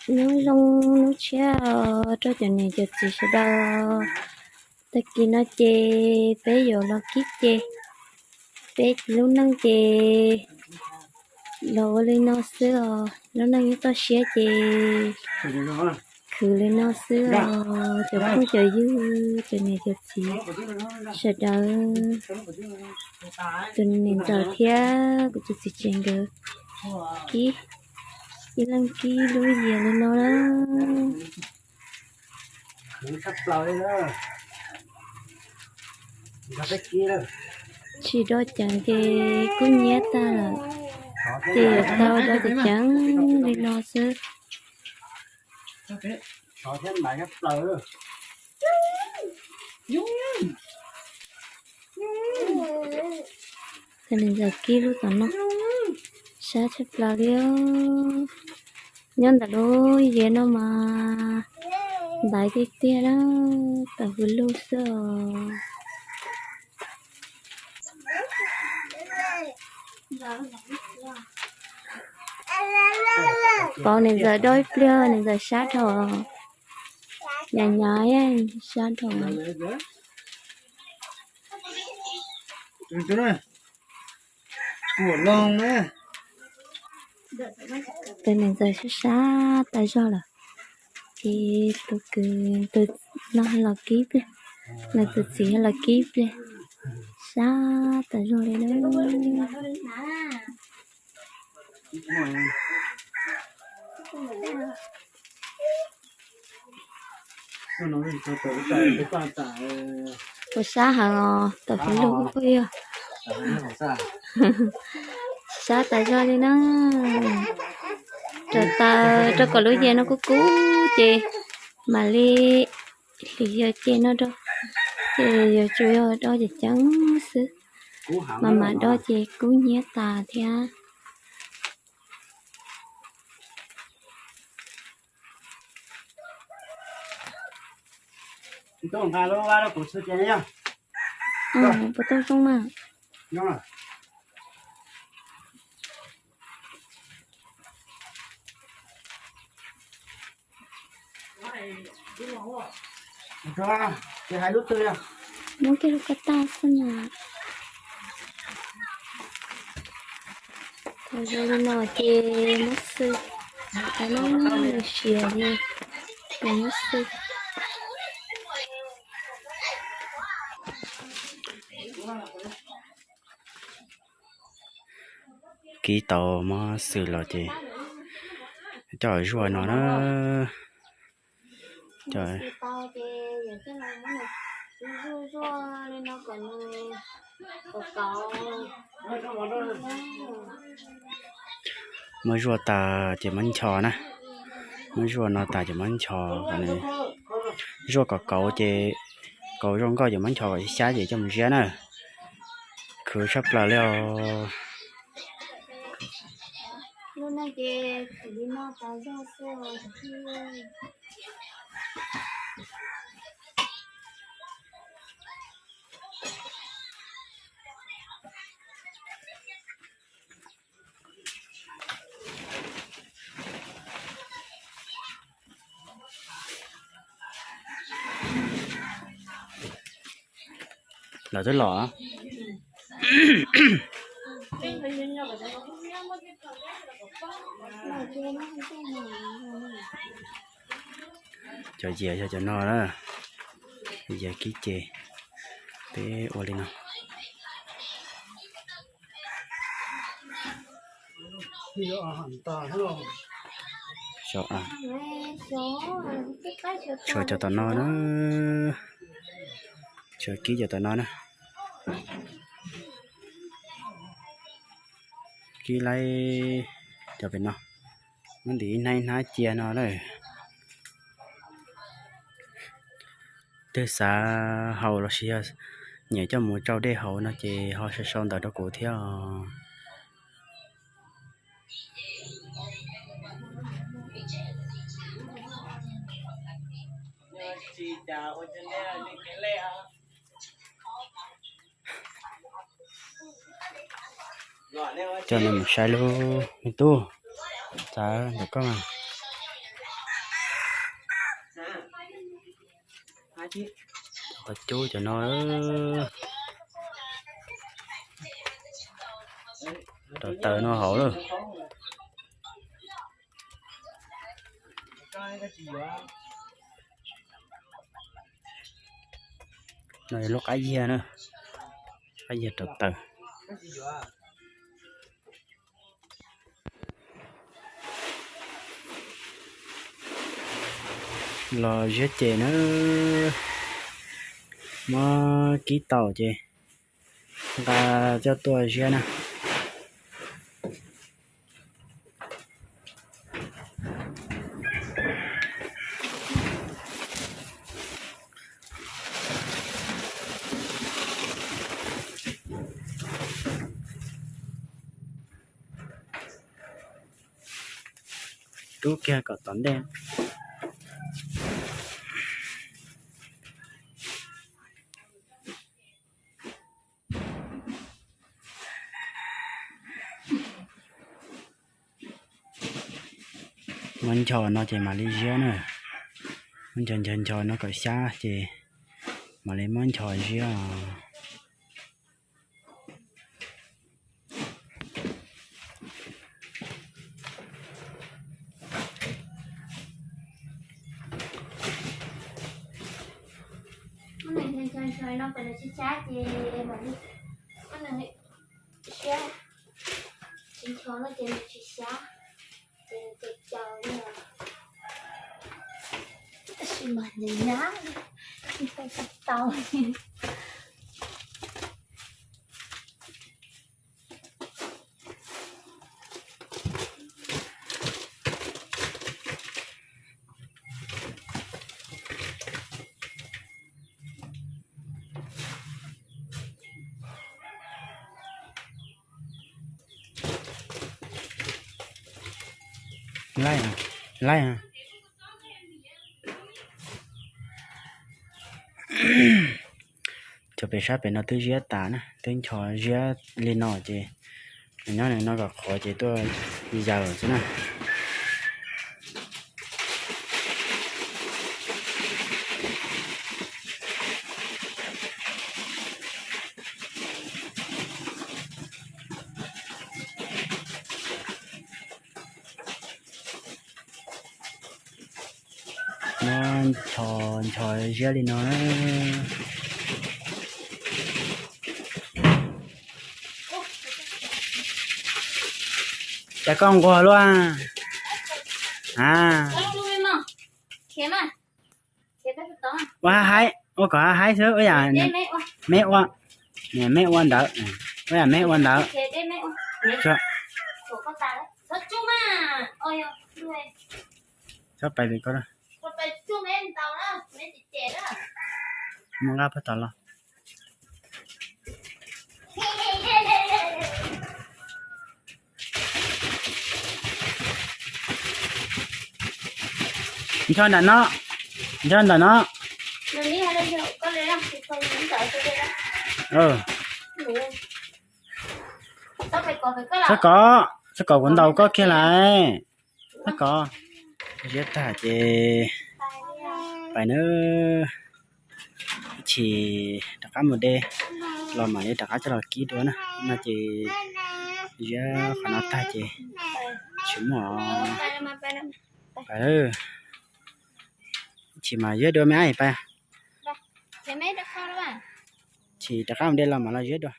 Nyob zoo hnub tshiab rau cov niam cov txiv sawv daws. Tag kis no ces peb yuav los kib ces, peb lub neej ces los ua li no xwb os. Lub neej nyob toj siab ces khwv li no xwb os. Cov phooj cov ywg, cov niam cov txiv sawv daws, tus niam ntxawm thiab kuv tus txiv tsev nkawd kib, ib leeg kib lub yias li no na. Tsis do ceev ces kuj nyiab tag lawm, ces yuav tau do ceev ceev li no xwb. Tus niam ntxawm kib lub tom no sab tshaj plaws li. Nyob ntawm lub yias no mas ntaiv tiag tiag na, tawm hws lug xwb os. Pauv niam ntxawm do ib pliag, niam ntxawm sab dhau, hnyav hnyav sab dhau. Tus niam ntxawm sab sab tas zog lawm, ces tus kwv tus no los kib pliag, nws tus txiv los kib pliag, sab tas zog li na. Kuv sab heev os, tawm hws lug kuj yog. Sab tas zog li na. Rau taws rau kom lub yias no kub kub ces mam li hliv yog ces no rau, ces yuav tsum yog do ceev ceev xwb, mas mam do ces kub nyiab tas thiab. Puas tau zoo mas. Muab kiag lub koj tag xwb na. Thaum zoo li no ces muab xwb, thaum no nws siav li, ces muab xwb. Kib tau muab xwb los ces coj zuaj no na. Muab zuaj tas ces muab ncho na. Muab zuaj no tas ces muab ncho kom nws zuaj kom kauv ces kauv zoo nkauj ces muab ncho kom xyab ces coj mus ziab na. Khwv tshaj plaws li os. Lawv twb los. Cov yias yog cov no na, yias kib ces peb ua li no. Tshuav cov tom no na, tshuav kib cov tom no na. Kib laib cov pem no, muab ntim ib hnab ib hnab cia no na. Twg xav haus los sis yog nyiam coj mus tsau dej haus no ces ho sau sau ntawv rau kuv thiab os. Coj nej mus saib lub me tub, txav ntawm koj mas. Qhov cub cov no, rau taws no hauv lawm. No yog lub qab yiag na, qab yiag rau taws. Los ziab ces na, muab kib tau ces nqa coj tuaj ziab na. Rub kiag kom tom ntej. Muab nchos no ces mam li ziab na. Muab nchos nchos nchos no kom xyab ces mam li muab nchos ziab os. Siab, tsis nchos no ces nws tsis xyab, ces nws caum caum li os. Tab sis mas nws nyab, tsis tau tsis tau. Laij, laij. Cov pem sab pem no twb ziab tas na, twb nchos ziab li no ces nws nyob nws no kom qhuav ces tuaj yaws xwb na. Muab nchos nchos ziab li no na. Cas koj nquag luaj a? Ua haib haib, ua kom haib haib xwb, ua yam meb ua, meb ua ntawd, ua yam meb ua ntawd. Txhob pais li ko, muab nqa puag tom los. Ncho ntawm no, ncho ntawm no. Txhob kom, txhob kom kuv ntaus koj kiag lawm. Txhob kom. Ziab tag ces pais nawb. Ib chim rov qab mus de los mam li rov qab coj los kib dua na. No ces ziab qhov no tag ces tsis muaj. Pais, ib chim mas ziab dua me ab pais. Chim rov qab mus de los mam los ziab dua.